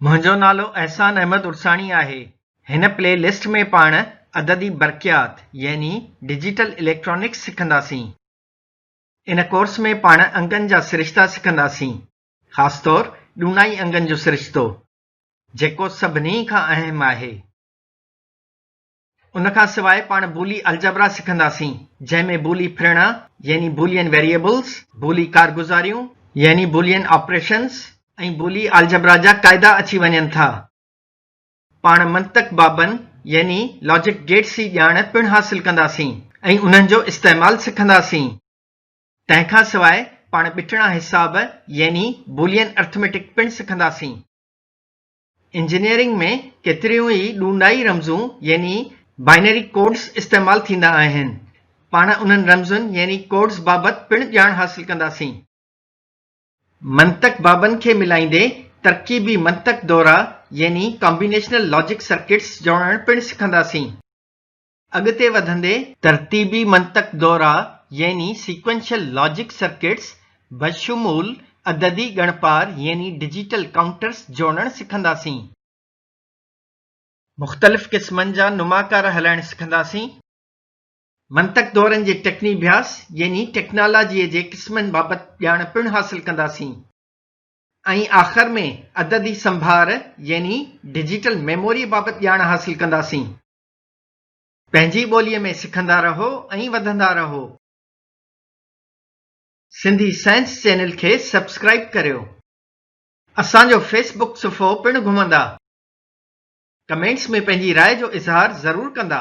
منهنجو نالو احسان احمد عرساڻي آهي. هن پلي لسٽ ۾ پاڻ عددي برقيات يعني ڊجيٽل اليڪٽرانڪس سکنداسين. ان ڪورس ۾ پاڻ انگن جا سرشتا سکنداسين، خاص طور ڏونائي انگن جو سرشتو، جيڪو سڀني کان اهم آهي. ان کان سواء پاڻ بولي الجبرا سکنداسين، جنهن ۾ بولي ڦرڻا يعني بولين ويريئبلز، بولي ڪارگذاريون يعني بولين آپريشنز ۽ بولي الجبرا جا قاعدا اچي وڃن ٿا. پاڻ منطق بابن يعني لاجڪ گيٽس جي ڄاڻ پڻ حاصل ڪنداسين ۽ انهن جو استعمال سکنداسين. تنهن کان سواء پاڻ ٻٽڻا حساب يعني بولين ارٿميٽڪ پڻ سکنداسين. انجنيئرنگ ۾ ڪيتريون ئي ڏونڊائي رمزون يعني بائنري ڪوڊز استعمال ٿيندا آهن. پاڻ انهن رمزن يعني ڪوڊز بابت پڻ ڄاڻ حاصل ڪنداسين. منطق بابن کي ملائيندي ترڪيبي منطق دورا يعني ڪامبينيشنل لاجڪ سرڪٽس جوڙڻ پڻ سکنداسين. اڳتي وڌندي ترتيبي منطق دورا يعني سيڪوئنشل لاجڪ سرڪٽس بشمول عددي ڳڻپار يعني ڊجيٽل ڪائونٽرس جوڙڻ سکنداسين. مختلف قسمن جا نماڪار هلائڻ سکنداسين. منطق دورن جي ٽيڪنيڀياس يعني ٽيڪنالاجيء جي قسمن بابت ڄاڻ پڻ حاصل ڪنداسين ۽ آخر ۾ عددي سنڀار يعني ڊجيٽل ميموريء بابت ڄاڻ حاصل ڪنداسين. پنهنجي ٻوليء ۾ سکندا رهو ۽ وڌندا رهو. سنڌي سائنس چينل کي سبسڪرائيب ڪريو. اسان جو فيس بڪ صفحو پڻ گهمندا. ڪمينٽس ۾ پنهنجي راء جو اظهار ضرور ڪندا.